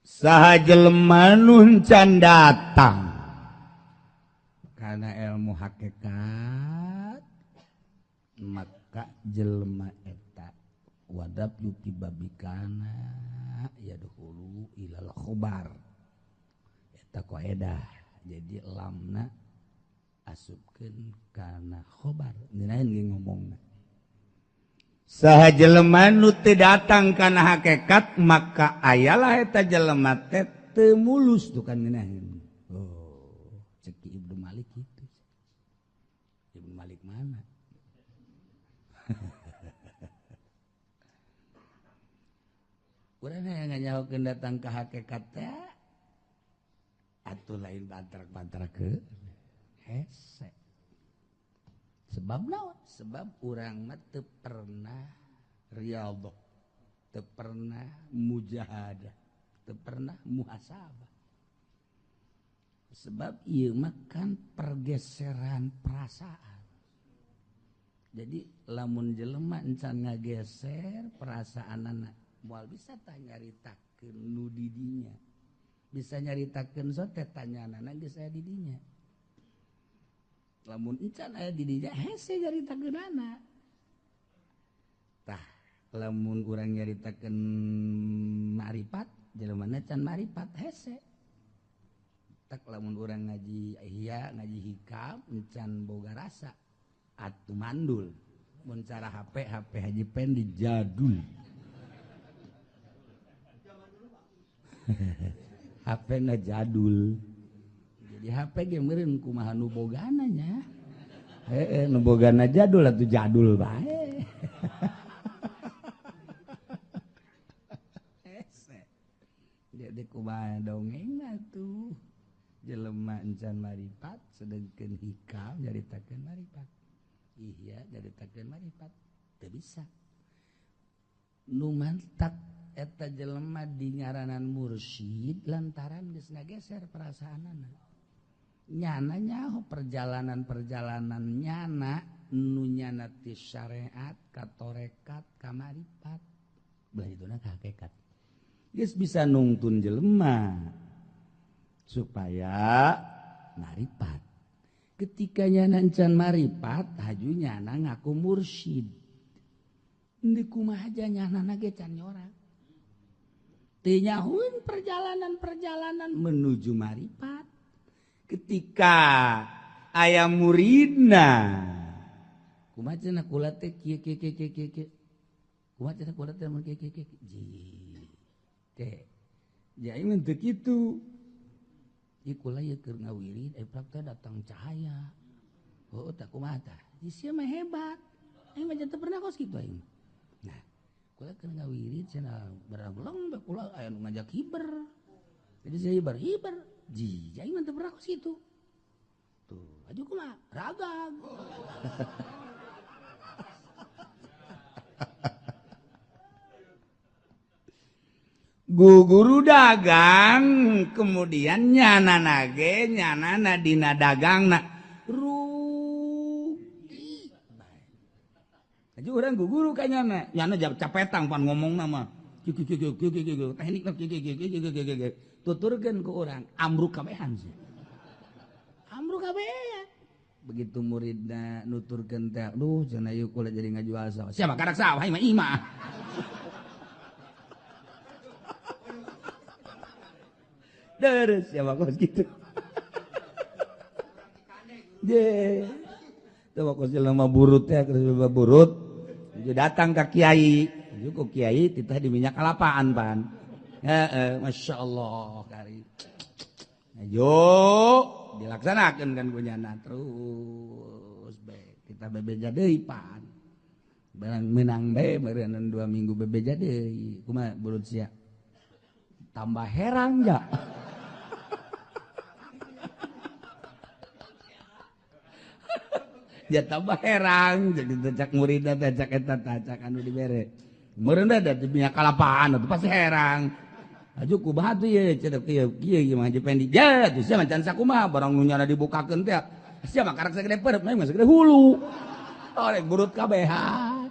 Saha jelema nu can datang karena ilmu hakikat maka jelema eta wadab yuti babikana yadkhulu ilal khobar eta qaedah. Jadi lamna asupkeun kana khobar ngeunaheun ge ngomongna. Saha jelema nu teu datang kana hakikat maka ayalah eta jelema teh teu mulus tuh kan ngeunaheun. Oh, cek Ibnu Malik itu. Ibnu Malik mana? Urang hayang nganyahokeun datang ka hakikat teh atuh lain bantrak-bantrak ke hese. Sebab naon? Sebab urang mah teu pernah riyadhah, teu pernah mujahadah, teu pernah muhasabah. Sebab ieu mah kan pergeseran perasaan. Jadi lamun jelema encan ngageser perasaanana moal bisa tah nyaritakeun nu di dinya. Bisa nyaritakeun sote tanyanana geus aya di dinya. Lamun encan aya di dinya hese nyaritakeunana. Tah lamun urang nyaritakeun ma'rifat jelema can ma'rifat hese. Tak lamun urang ngaji ihya ngaji hikam encan boga rasa atuh mandul. Mun cara HP HP Haji Pendi jadul. HP na jadul. Jadi HP ge meureun kumaha nu bogana nya. Heeh, nu bogana jadul atuh jadul bae. Hese. Jadi kumaha dongeng atuh. Jelema encan maripat sedengkeun hikam nyaritakeun maripat. Ihya nyaritakeun maripat. Teu bisa. Nu mantak eta jelema dingaranan mursyid lantaran geus ngageser perasaanana. Nyana nyaho perjalanan-perjalanan nyana nu nyana ti syariat ka tarekat ka maripat. Belah dituna ka hakikat. Geus bisa nungtun jelema supaya maripat. Ketika nyana encan maripat, haju nyana ngaku mursyid. Di kumaha aja nyana ge can nyorak. Teu nyahueun perjalanan-perjalanan menuju maripat. Ketika aya muridna kumaha cenah kula teh kieu kieu kieu kieu kieu. Kumaha cenah kula teh mun kieu kieu kieu. Ji. Teh. Ja aing mah teu kitu. Ieu kula ieu keur ngawirid aya teh datang cahaya. Heuh tah kumaha tah? Ji sia mah hebat. Aing mah teu pernah kos kitu aing. Nah, kula keur ngawirid cenah barang bae kula aya nu ngajak hiber. Jadi saya hiber-hiber. Ji, aing mah teu pernah kos kitu. Tuh, aju kumaha? Ragag. Guru dagang kemudian nyana nage nyana dina dagangna rugi. Aju urang guru ka nyana, nyana capetang pan ngomongna mah. Kieu kieu kieu kieu kieu teknikna kieu kieu kieu kieu kieu. Tuturkeun ku urang amruk kabehan sih. Amruk kabehan. Begitu muridna nuturkeun teh, duh cenah ieu kula jadi ngajual sawah. Siapa karak sawah mah imah. Terus siapa kos gitu. Je. Teu kos jelema burut teh, geus jelema burut. Datang ka kiai, ku kiai titah di minyak kalapaan pan. Heeh, Masya Allah kari. Ayo dilaksanakan kan kunyana terus be kita bebeja deui pan. Barang menang be meureun 2 minggu bebeja deui. Kumaha burut sia? Tambah herang ja. Ya tambah herang jadi tecak muridna tecak eta tecak anu dibere. Meureun da di minyak kalapaan atuh pasti herang. Aju kumaha tuh ye cedek kieu kieu ieu mah Haji Pendi. Ja tuh sia mah can sakumaha barang nu nyana dibukakeun teh. Sia mah karak sagede perep mah sagede hulu. Oh rek burut kabehan.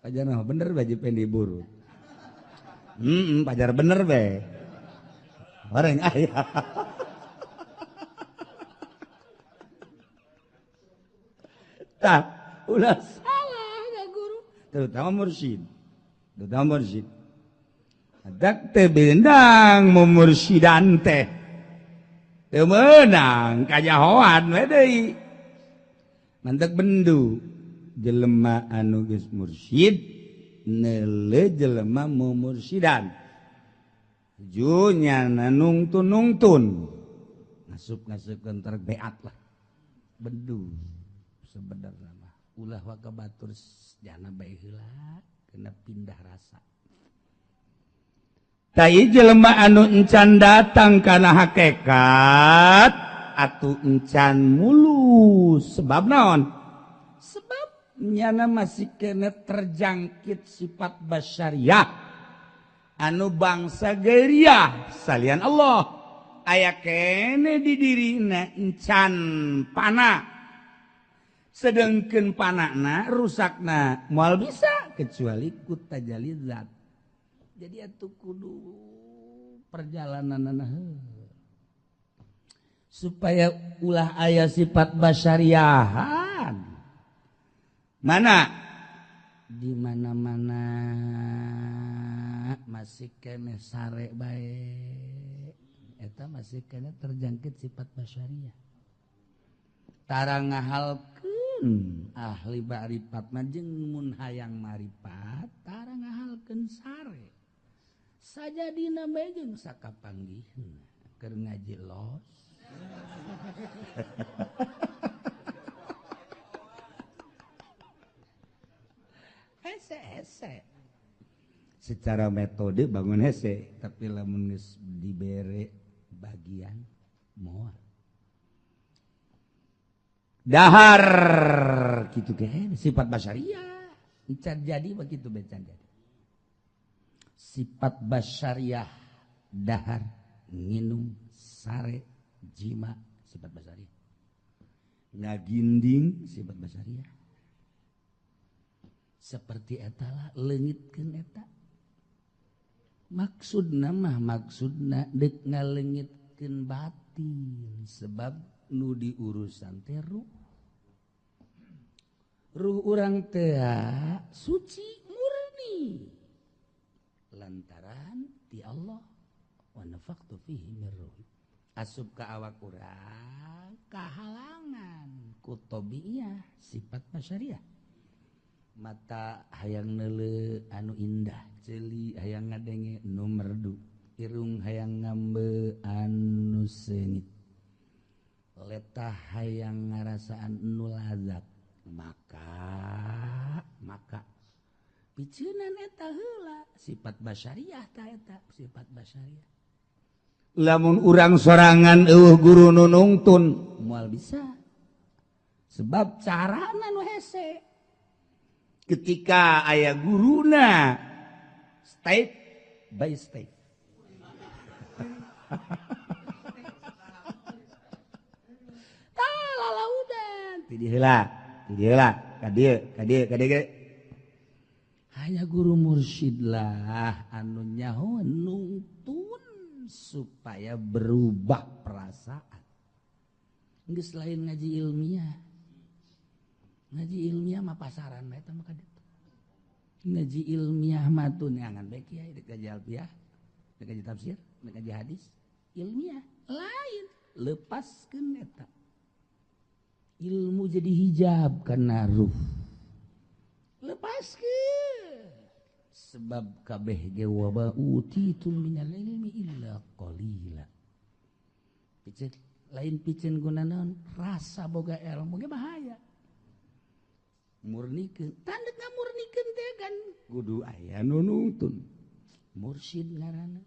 Pajar mah bener bae Pendi burut. Pajar bener bae. Horeng aya. Tah, ulah salah ka guru, terutama mursyid. Terutama mursyid. Adak teh beunang mumursidan teh. Teu meunang kajahoan we deui. Mantek bendu jelema anu geus mursyid neuleuh jelema mumursidan. Junya nungtun-nungtun. Ngasup-ngasupkeun terbeat lah. Bendu sebenarnya mah ulah waka batur jana bae heula kena pindah rasa. Tai jelema anu encan datang kana hakikat atuh encan mulus sebab naon? Sebab nyana masih kena terjangkit sifat basyariah anu bangsa geuriah salian Allah aya kene di dirina encan pana. Sedengkeun panakna rusakna moal bisa kecuali ku tajalli zat. Jadi atuh kudu perjalananna supaya ulah aya sifat basyariahan. Mana? Di mana-mana masih kene sare bae. Eta masih kene terjangkit sifat basyariah. Tara ngahalkeun ahli ma'rifat mah jeung mun hayang maripat tara ngahalkeun sare. Sajadina bae jeung sakapanggihna keur ngaji los. Hese-hese. Secara metode bangun hese, tapi lamun geus dibere bagian moal. Dahar gitu kan sifat basyariah encan jadi begitu becan jadi sifat basyariah dahar nginum sare jima sifat basyariah ngaginding sifat basyariah seperti eta lah leungitkeun eta maksudna mah maksudna deuk ngaleungitkeun batin sebab nu diurusan teh ruh. Ruh urang teh suci murni lantaran ti Allah wa nafaqtu fihi mir ruhi asup ka awak urang kahalangan ku tabiiyah sifat basyariah mata hayang neuleuh anu indah ceuli hayang ngadenge nu merdu irung hayang ngambe anu seungit letah hayang ngarasaan nu lazat maka piceunan eta heula sifat basyariah ta eta sifat basyariah lamun urang sorangan eueuh guru nu nungtun moal bisa sebab carana nu hese ketika aya guruna step by step. Tah lalaudan ti dieu heula ti dieu heula ka dieu ka dieu ka dieu. Hanya guru mursyid lah anu nyaho nungtun supaya berubah perasaan. Geus lain ngaji ilmiah. Ngaji ilmiah mah pasaran bae eta mah ka ditu. Ngaji ilmiah mah tuh neangan bae kiai dek ngaji alfiah, dek ngaji tafsir, dek ngaji hadis, ilmiah lain lepaskeun eta. Ilmu jadi hijab karena ruh. Lepaskeun. Sebab kabeh ge wa ma utitum minal ilmi illa qalila. Piceun lain piceun guna naon rasa boga ilmu ge bahaya. Murnikeun tanda ngamurnikeun teh kan kudu aya nu nungtun mursyid ngaranna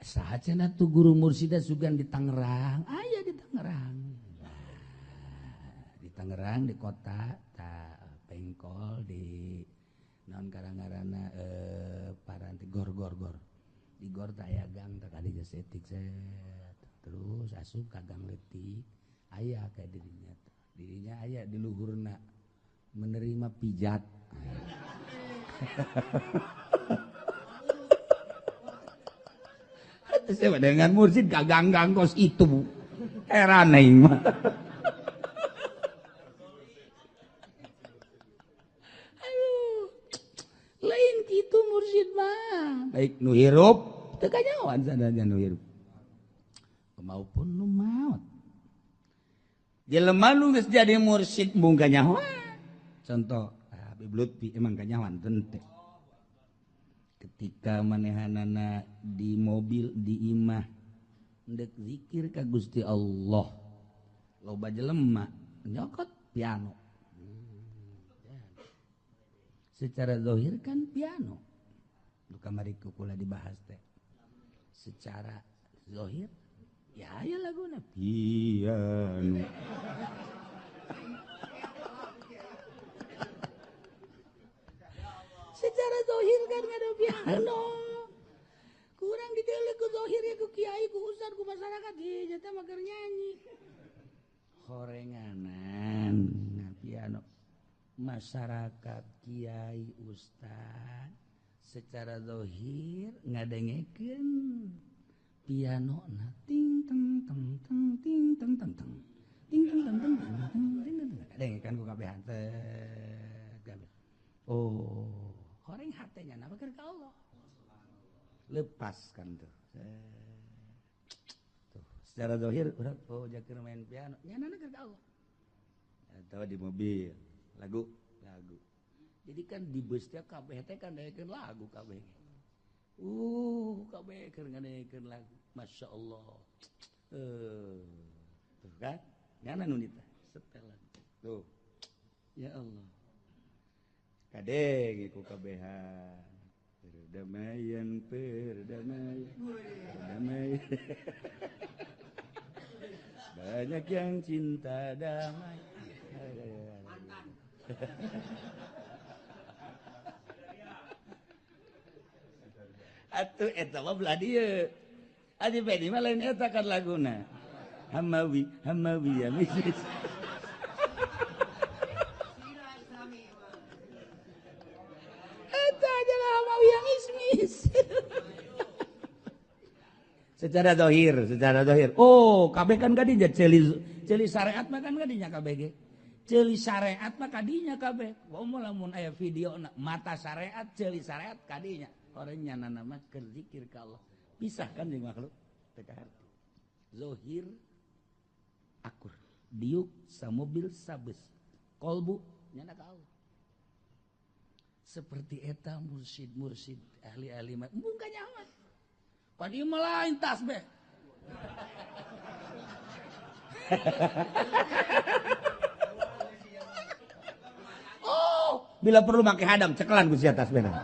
saha cenah tuh guru mursyida sugan di Tangerang aya di Tangerang nah, di Tangerang di kota ta Pengkol di naon karang-ngaranna paranti gor gor gor di gor teh aya gang teh kali geus etik set terus asup ka gang leutik aya ka dirinya dirinya aya di luhurna menerima pijat. Saya dengan mursid gaganggang kos itu. Heran aing mah. Aduh. Lain kitu mursid mah. Baik nu hirup teu kanyahoan sadaya nu hirup. Maupun nu maot. Jelema nu geus jadi mursid mung kanyahoan. Contoh Habib Lutfi emang kanyahoan teu. Ketika manehanana di mobil di imah ndek zikir ka Gusti Allah loba jelema nyokot piano. Secara zahir kan piano nu kamari kula dibahas teh. Secara zahir ya aya laguna piano. Secara zahir kan ada piano. Kurang diteuleuh ku zahir ya ku kiai ku ustad ku masyarakat ieu teh mah keur nyanyi. Horenganan na piano. Masyarakat kiai ustad secara zahir ngadengekeun piano na ting teng teng teng ting teng teng teng ting teng teng teng teng ting teng ngadengekeun ku kabehan teh. Oh, horeng hatenya nama keur ka Allah. Lepaskan tuh. Tuh, secara zahir urang oh jakeur main piano, nyanana keur ka Allah. Atau di mobil, lagu, lagu. Jadi kan di bus teh kabeh teh kan daekeun lagu kabeh. Kabeh keur ngadekeun lagu. Masya Allah. Tuh kan? Nyana nu nita setelan. Tuh. Ya Allah. Kadenge ku kabehan. Perdamaian, perdamaian, perdamaian. Banyak yang cinta damai. Atuh eta mah belah dieu. Adi Pedi mah lain eta kan laguna. Hamawi, Hamawi ya misis. Secara dohir, secara dohir. Oh, kabeh kan kadinya ceuli ceuli syariat mah kan kadinya kabeh ge. Ceuli syariat mah kadinya kabeh. Komo lamun aya video mata syariat, ceuli syariat kadinya. Orang nyana mah keur zikir ka Allah. Pisahkan jeung makhluk teu kaharti. Zohir akur, diuk samobil sabes. Kolbu nyana ka Allah. Seperti eta mursid-mursid ahli-ahli mah embung kanyahoan. Pan ieu mah lain tasbih. Oh, bila perlu make hadam cekelan ku sia tasbihna.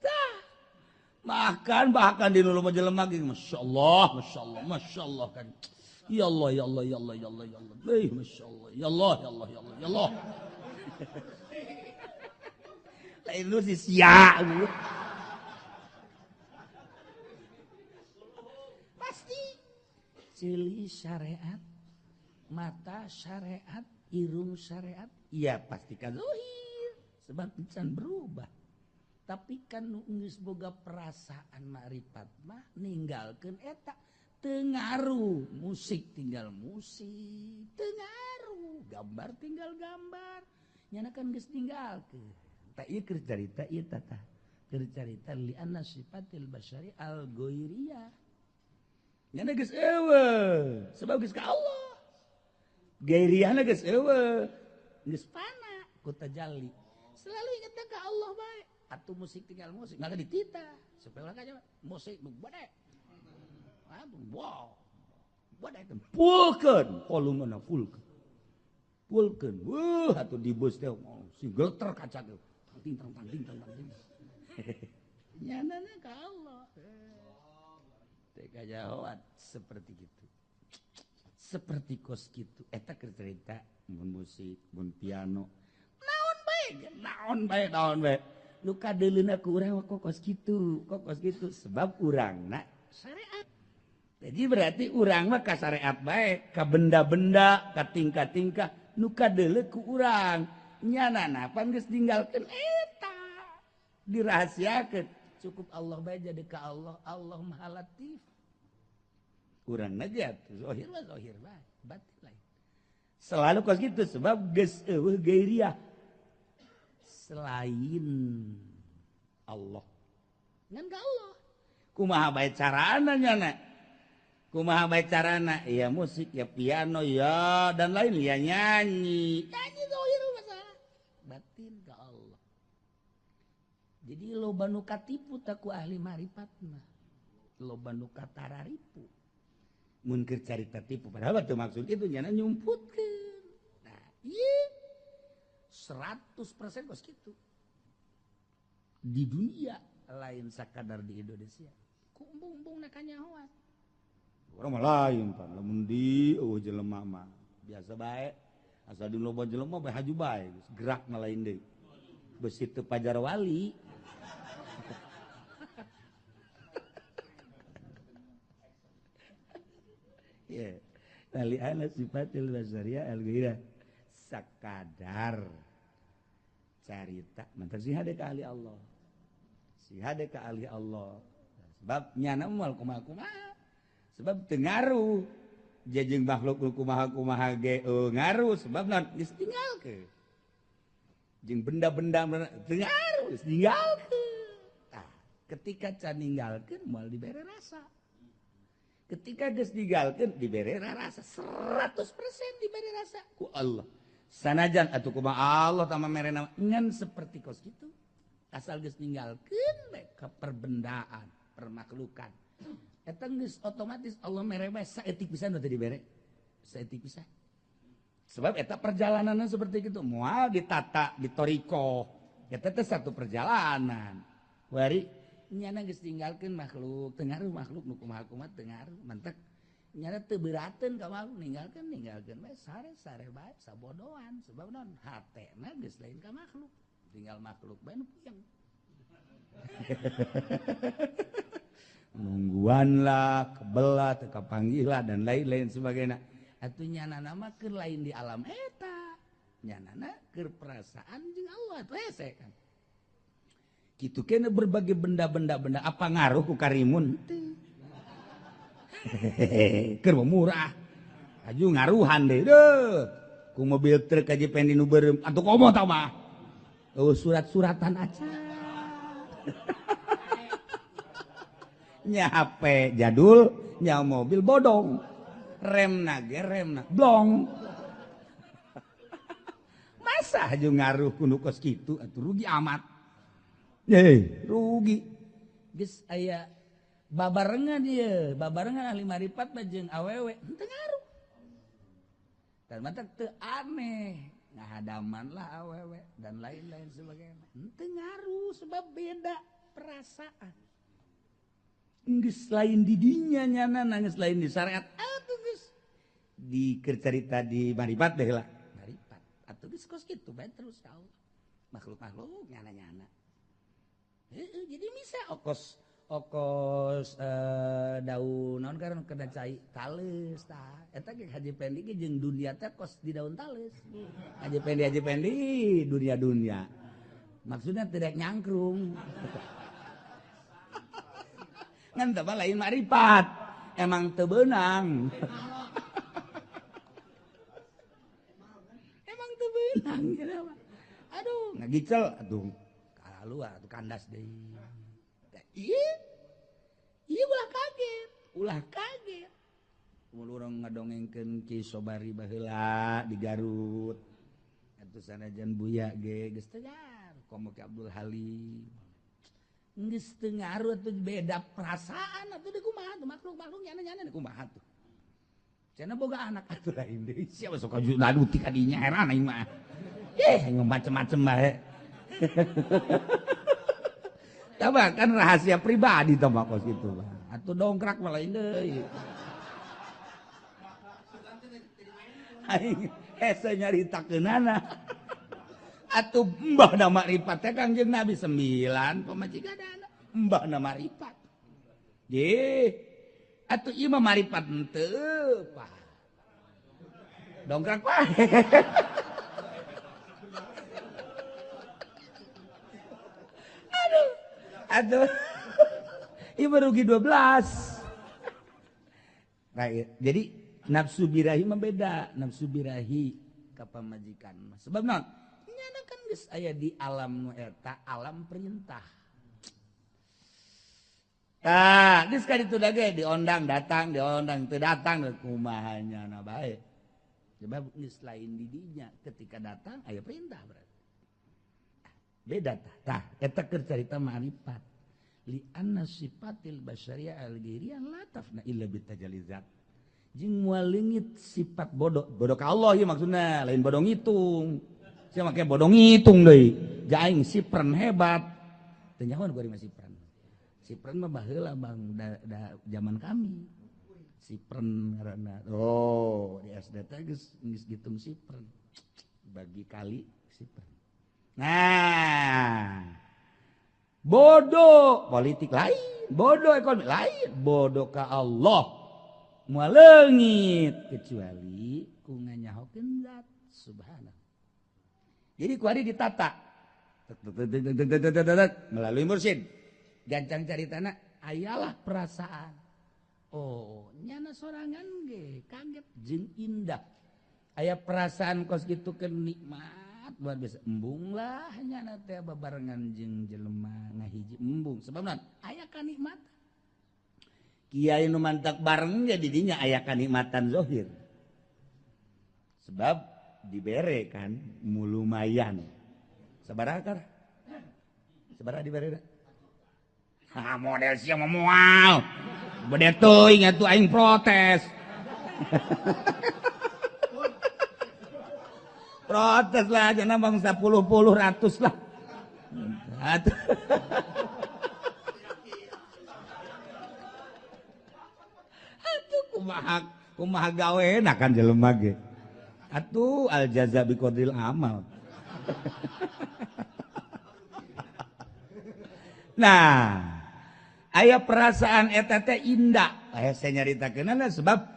Tah. Bahkan di nu loba jelema ge masyaallah, masyaallah, masyaallah kan. Ya Allah, ya Allah, ya Allah, ya Allah, ya Allah. Eh, masyaallah. Ya Allah, ya Allah, ya Allah, ya Allah. Lain lu si sia pasti cili syariat, mata syariat, irung syariat, iya pasti kan zahir sebab can berubah. Tapi kan nu geus boga perasaan makrifat mah ninggalkeun eta teu ngaruh, musik tinggal musik, teu ngaruh, gambar tinggal gambar, nyana kan geus ninggalkeun. Tak ieu keur carita ieu tata. Keur carita li anna sifatil basyari al ghairiyah. Nyana geus eueuh, sebab geus ka Allah. Ghairiyahna geus eueuh, geus pana ku tajalli. Selalu ingatna ka Allah bae. Atuh musik tinggal musik, maka ditita supaya ulah kanya musik nu bade. Wow. Bade teh pulkeun, volumena pulkeun. Pulkeun. Weuh atuh di bus teh si geter kaca teh. Ting tang tang ting tang tang ting. Nyanana ka Allah. Teh kajahoan seperti gitu. Seperti kos gitu. Eta keur cerita mun musik, mun piano. Naon bae, naon bae, naon bae. Nu kadeuleuna ku urang kok kos kitu, kok kos kitu sebab urangna syariat. Jadi berarti urang mah ka syariat bae, ka benda-benda, ka tingkah-tingkah nu kadeuleu ku urang. Nyanana pan geus ninggalkeun eta. Dirahasiakeun. Cukup Allah bae jadi ka Allah, Allah Maha Latif. Urang aja zahir mah zahir bae, batin lain. Selalu kos gitu sebab geus eueuh gairiah selain Allah. Ngan ka Allah. Kumaha bae carana nyana? Kumaha bae carana? Ya musik, ya piano, ya dan lain, ya nyanyi. Nyanyi zahir masalah. Batin ka Allah. Jadi loba nu katipu tak ku ahli marifat mah. Loba nu katararipu. Mun keur carita tipu padahal teu maksud itu nyana nyumputkeun. Nah, ieu 100% kos kitu. Di dunia lain sakadar di Indonesia. Ku embung-embung na kanyahoan. Urang mah lain pan lamun di eueuh jelema mah biasa bae. Asal di loba jelema bae haju bae geus gerak mah lain deui. Beusi teu pajar wali. Ya, li ala sifatil basariyah al-ghairah sakadar carita mantak si hade ka ahli Allah. Si hade ka ahli Allah. Sebab nyana moal kumaha-kumaha. Sebab teu ngaruh jeung makhluk kumaha-kumaha ge ngaruh sebab naon geus tinggalkeun. Jeung benda-benda teu ngaruh geus ninggalkeun. Tah, ketika can ninggalkeun moal dibere rasa. Ketika geus ninggalkeun dibere rasa 100% dibere rasa ku Allah. Sanajan atuh kumaha Allah tah mere nama ngan seperti kos kitu. Asal geus ninggalkeun bae ka perbendaan, permakhlukan. Eta geus otomatis Allah mere bae saeutik pisan teu dibere. Saeutik pisan. Sebab eta perjalananna seperti kitu, moal ditata di toriko. Eta teh satu perjalanan. Wari nyana geus ninggalkeun makhluk, teu ngaruh makhluk nu kumaha-kumaha teu ngaruh, mantek nyana teu beurateun ka makhluk, ninggalkeun bae sare-sare bae sabodoan sebab naon hatena geus lain ka makhluk, tinggal makhluk bae nu puyeng. Nungguan lah, kebelah, teu kapanggih lah dan lain-lain sebagainya. Atuh nyanana mah keur lain di alam eta. Nyanana keur perasaan jeung Allah atuh hese kan. Gitu kena berbagai benda-benda benda apa ngaruh ku karimun teu. Keur murah. Aju ngaruhan deui deuh. Ku mobil truk aja pendi nu beureum atuh komo tah mah. Eueuh surat-suratan aca. Nya HP jadul, nya mobil bodong. Remna ge remna blong. Masa aju ngaruh ku nu kos kitu atuh rugi amat. Rugi. Geus aya babarengan ieu, babarengan ahli marifat mah jeung awewe henteu ngaruh. Dan mata teu aneh, ngahadaman lah awewe dan lain-lain sebagainya. Henteu ngaruh sebab beda perasaan. Geus lain di dinya nyana, geus lain di syariat. Atuh geus di keur carita di marifat deh lah. Marifat. Atuh geus kos kitu bae terus ka Allah. Makhluk-makhluk nyana-nyana. Jadi bisa okos daun naon karena kena cai tales tah eta ge Haji Pendi ge jeung dunia teh kos di daun tales. Haji Pendi dunia-dunia. Maksudnya tidak nyangkrung. Ngan teh lain marifat. Emang teu beunang. Emang teu beunang kenapa? Aduh, ngagicel atuh. Kaluar atuh kandas deui. Iya, iya ulah kaget. Mun urang ngadongengkeun Ki Sobari baheula di Garut. Atuh sanajan Buya ge geus teu ngaruh, komo Ki Abdul Halim. Geus teu ngaruh atuh beda perasaan atuh di kumaha tuh makhluk-makhluk nyana-nyana di kumaha tuh. Cenah boga anak atuh lain deui. Siapa sok naduti ka dinya heran aing mah. Ih, macem-macem bae. Tah kan rahasia pribadi tah mah kos kitu mah. Atuh dongkrak mah lain deui. Aing hese nyaritakeunana. Atuh mbah na makrifat teh Kangjeng Nabi 9 pamajikanana. Mbah na makrifat. Jih. Atuh ieu mah maripat henteu, Pak. Dongkrak wae. Aduh. Aduh. Ieu rugi 12. Nah, jadi nafsu birahi mah beda, nafsu birahi ka pamajikan mah. Sebab naon? Nyana kan geus aya di alam nu eta, alam perintah. Tah, geus ka ditu ge diondang datang, diondang teu datang kumaha nyana bae. Sebab geus lain di dinya, ketika datang aya perintah berarti. Beda tah. Tah, eta keur carita ma'rifat. Li anna sifatil basyariah al-ghairiyah la tafna illa bitajallizat. Jeung moal leungit sifat bodoh, bodoh ka Allah ieu maksudna, lain bodoh ngitung. Sia make bodoh ngitung deui. Ja aing sipren hebat. Teu nyahoan ku ari mah sipren. Sipren mah baheula Bang, da zaman kami. Sipren ngaranna. Oh, di SD teh geus ngitung sipren. Bagi kali sipren. Nah, bodoh politik lain, bodoh ekonomi lain, bodoh ka Allah. Moal leungit kecuali ku nganyahokeun zat subhanahu. Jadi ku ari ditata melalui mursyid. Gancang caritana ayalah perasaan. Oh, nyana sorangan ge kaget jeung indah. Aya perasaan kos kitu keur nikmat luar biasa. Embung lah nyana teh babarengan jeung jelema ngahiji embung. Sebab naon? Aya kanikmatan. Kiai nu mantak bareng ge di dinya aya kanikmatan zahir. Sebab dibere kan lumayan. Sabaraha kar? Sabaraha dibere? Ha model sia mah moal. Bede teuing atuh aing protes. Protes lah jangan bangsa puluh-puluh ratus lah. Atuh. Atuh kumaha kumaha gawe kan jelema ge. Atuh al jaza bi qadril amal. Nah, aya perasaan eta teh indah. Aya saya nyaritakeunana sebab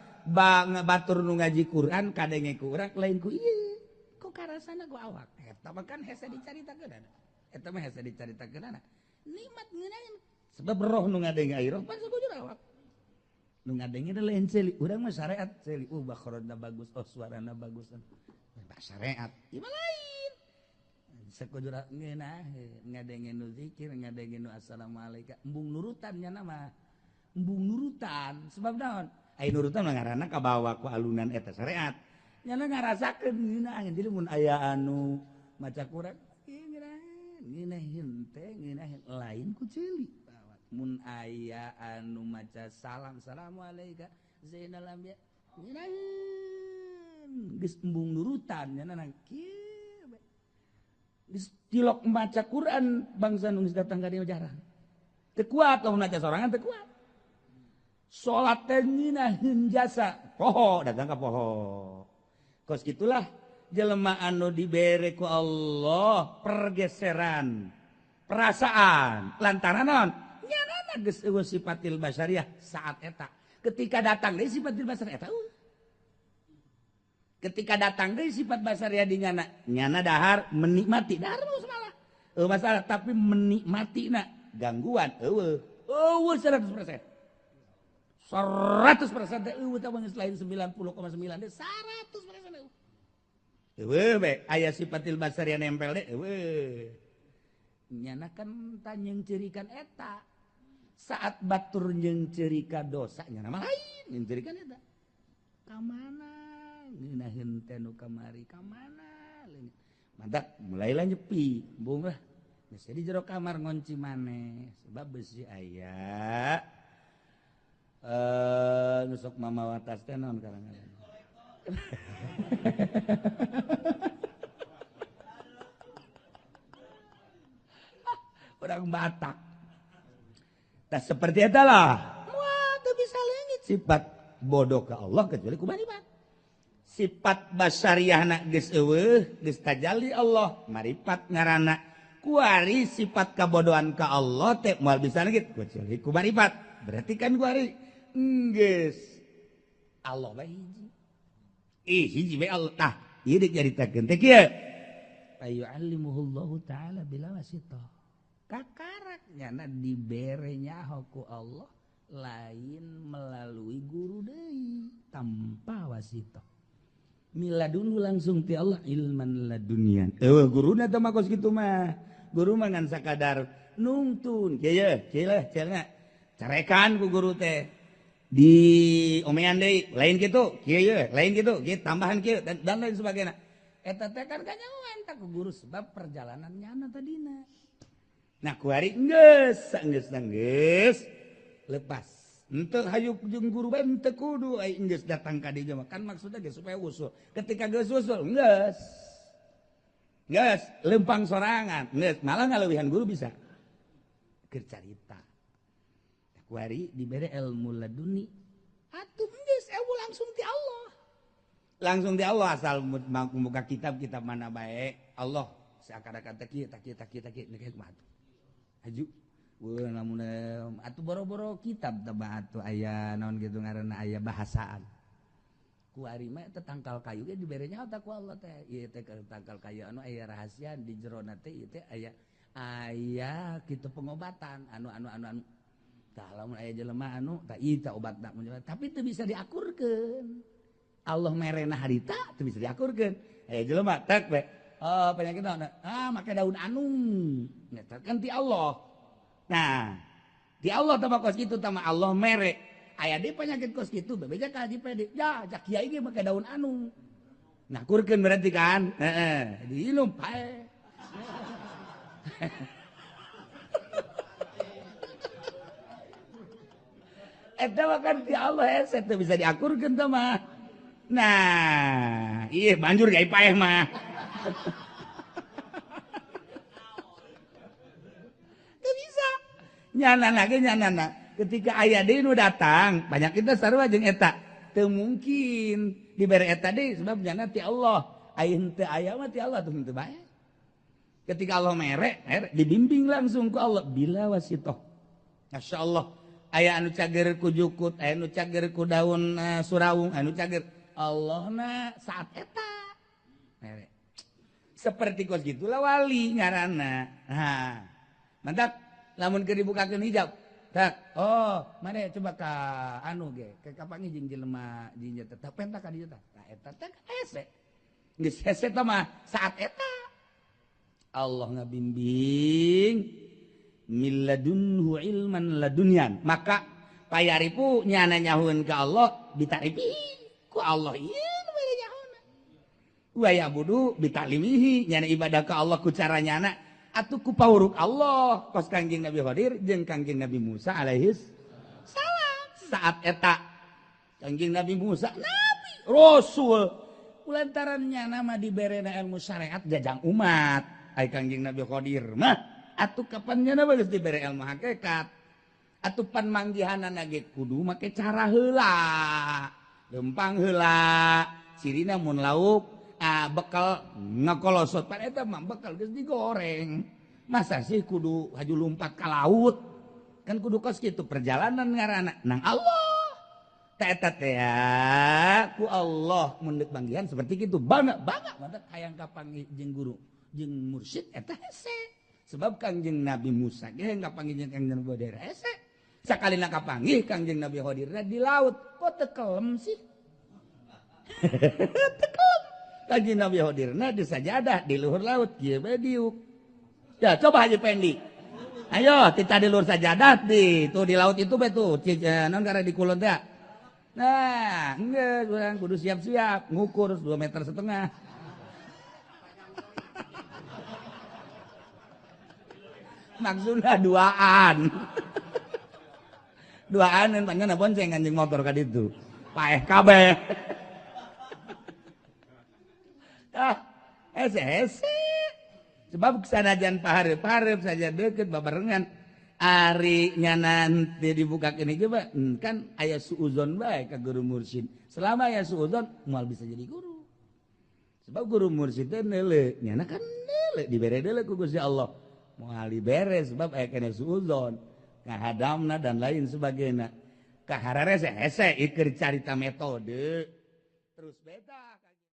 batur nu ngaji Quran kadenge ku urang lain ku ieu. Kok karasana ku awak. Eta mah kan hese dicaritakeunana. Eta mah hese dicaritakeunana. Nikmat ngeunaheun. Sebab roh nu ngadenge ai roh pas kujur awak. Nu ngadenge teh lain ceuli. Urang mah syariat ceuli. Bakhrona bagus, oh suarana bagus. Bah syariat. Ieu mah lain. Sakujur ngeunaheun, ngadenge nu zikir, ngadenge nu assalamualaikum. Embung nurutan nya mah. Embung nurutan. Sebab naon? Ai nurutan mah ngaranna kabawa ku alunan eta syariat. Nyana ngarasakeun ngeunaheun. Jadi mun aya anu maca Quran, ngeunaheun teh ngeunaheun lain ku ceuli. Mun aya anu maca salam assalamualaikum zainal anbiya ngeunaheun geus embung nurutan nya nang kieu bae. Geus tilok maca Quran bangsa nu geus datang ka dieu jarang. Teu kuat lamun maca sorangan teu kuat. Salat teh ngeunaheun jasa poho datang ka poho. Kos kitulah jelema anu dibere ku Allah pergeseran perasaan lantaran naon? Nyanana geus eueuh sifatil basyariah saat eta. Ketika datang deui sifatil basyariah eta eueuh. Ketika datang deui sifat basyariah di nyana, nyana dahar menikmati dahar masalah. Eueuh masalah tapi menikmatina gangguan eueuh. Eueuh 100%. 100% teh eueuh teh geus lain 90,9 teh 100% eueuh. Eueuh bae aya sifatil basyariah nempel deui eueuh. Nyana kan tanyeng cirikan eta. Saat batur jeung cerika dosa nya nama lain jeung cirikan eta. Ka mana ngeunaheun teh nu kamari ka mana? Mantak mulailah nyepi, embung lah. Geus di jero kamar ngonci maneh sebab besi aya nu sok mamawa tas teh naon karangan. Orang Batak. Nah, seperti itulah. Wah, teu bisa leungit sifat bodoh ke Allah kecuali ku maripat. Sifat basyariahna geus eueuh, geus tajalli Allah, maripat ngaranna. Kuari sifat kabodohan ka Allah teh moal bisa leungit kecuali ku maripat. Berarti kan kuari Geus Allah bae hiji. Ih hiji bae Allah tah ieu deuk nyaritakeun teh kieu. Fayu'allimuhullahu ta'ala bila wasitah. Kakarak nyana dibere nyaho ku Allah lain melalui guru deui tanpa wasitah. Miladunhu langsung ti Allah ilman ladunian. Eueuh guruna teh mah kos kitu mah. Guru mah ngan sakadar nungtun. Kieu kieu cenah carekan ku guru teh. Di omean deui lain kitu, kieu ye, lain kitu, kieu tambahan kieu dan lain sebagainya. Eta teh kan kanyahoan tah ku guru sebab perjalanan nyana tadina. Nah kuari geus geus geus lepas. Henteu hayu jeung guru bae henteu kudu ai geus datang ka dieu mah kan maksudna geus supaya usul. Ketika geus usul geus. Geus lempang sorangan, geus malah ngaleuwihan guru bisa. Keur carita. Kuari dibere ilmu laduni. Atuh geus ilmu langsung ti Allah. Langsung ti Allah asal muka kitab-kitab mana bae Allah seakan-akan teh kieu tah kieu tah kieu tah kieu kumaha tuh. Haju weuh lamun atuh boro-boro kitab teh atuh aya naon kitu ngaranna aya bahasaan. Kuari mah teh tangkal kayu ge dibere nyaho tah ku Allah teh. Ieu teh tangkal kayu anu aya rahasia di jerona teh ieu teh aya aya kitu pengobatan anu anu anu anu. Tah lamun aya jelema anu tah ieu tah obatna tapi teu bisa diakurkeun. Allah merena harita teu bisa diakurkeun. Aya jelema tek we. Oh penyakit naon? Ah make daun anu. Eta kan ti Allah. Nah, di Allah tah kos kitu tah Allah mere. Aya deui penyakit kos kitu bebeja ka Haji Pedi. Ya, jak kiai ge make daun anu. Ngakurkeun berarti kan? Heeh, diilum pae. Eta mah kan ti Allah hese teu bisa diakurkeun teh mah. Nah, ieu banjur gae paeh mah. Teu bisa. Nyanana ge nyanana. Ketika aya deui nu datang, banyak kita sarua jeung eta. Teu mungkin dibere eta deui sebab nyana ti Allah. Aya henteu aya mah ti Allah tuh henteu bae. Ketika Allah mere, dibimbing langsung ku Allah bila wasitoh. Masyaallah. Aya anu cager ku jukut, aya anu cager ku daun surawung, anu cager Allahna saat eta. Mere. Seperti kos gitulah wali ngaranna. Nah, mantap lamun keur dibukakeun hijab. Tak, oh, mana coba ka anu ge, ke kapangi jeung jelema jeung tetep pentak ka dieu tah. Nah, eta teh hese. Geus hese tah mah saat eta. Allah ngabimbing milladunhu ilman ladunyan. Maka payaripu nyana nyahueun ka Allah bitarifi ku Allah ieu nu bere nyahoona. Wa yabudu bitalimihi nyana ibadah ka Allah ku cara nyana atuh ku pauruk Allah kos Kangjeng Nabi Khadir jeung Kangjeng Nabi Musa alaihis salam. Saat eta Kangjeng Nabi Musa nabi rasul kulantaran nyana mah diberena ilmu syariat jajang umat. Ai Kangjeng Nabi Khadir mah atuh kapan nyana geus dibere ilmu hakikat atuh pan manggihanana ge kudu make cara heula lempang heula cirina mun lauk bekal ngakolosot pan eta mah bekal geus digoreng masa sih kudu haju lumpat ka laut kan kudu kos kitu perjalanan ngaranna nang Allah ta eta teh ku Allah mun deuk manggihan seperti kitu bangga bangga mantap hayang kapanggih jeung guru jeung mursyid eta hese. Sebab Kangjeng Nabi Musa ge kapanggih jeung Kangjeng Nabi Khadir hese. Sakalina kapanggih Kangjeng Nabi Khadir di laut kok teu kelem sih? Teu kelem. Kangjeng Nabi Khadirna di sajadah di luhur laut kieu bae diuk. Ya coba Haji Pendi. Ayo kita di luhur sajadah di tuh di laut itu bae tuh naon karena di kulon teh. Nah, geus urang kudu siap-siap ngukur 2,5 meter. Maksudna duaan. Duaan dan panjang bonceng anjing motor ka ditu. Paeh kabeh. Ah, hese. Sebab sanajan pahareup-hareup saja deukeut babarengan ari nya nanti dibukakeun hiji kan aya suuzon bae ka guru mursyid. Selama aya suuzon moal bisa jadi guru. Sebab guru mursyid teh neuleuh, nyana kan neuleuh dibere deuleuh ku Gusti Allah. Moal dibere sebab aya kene suuzon, ngahadamna dan lain sebagainya. Kahararese hese ieu keur carita metode. Terus beda.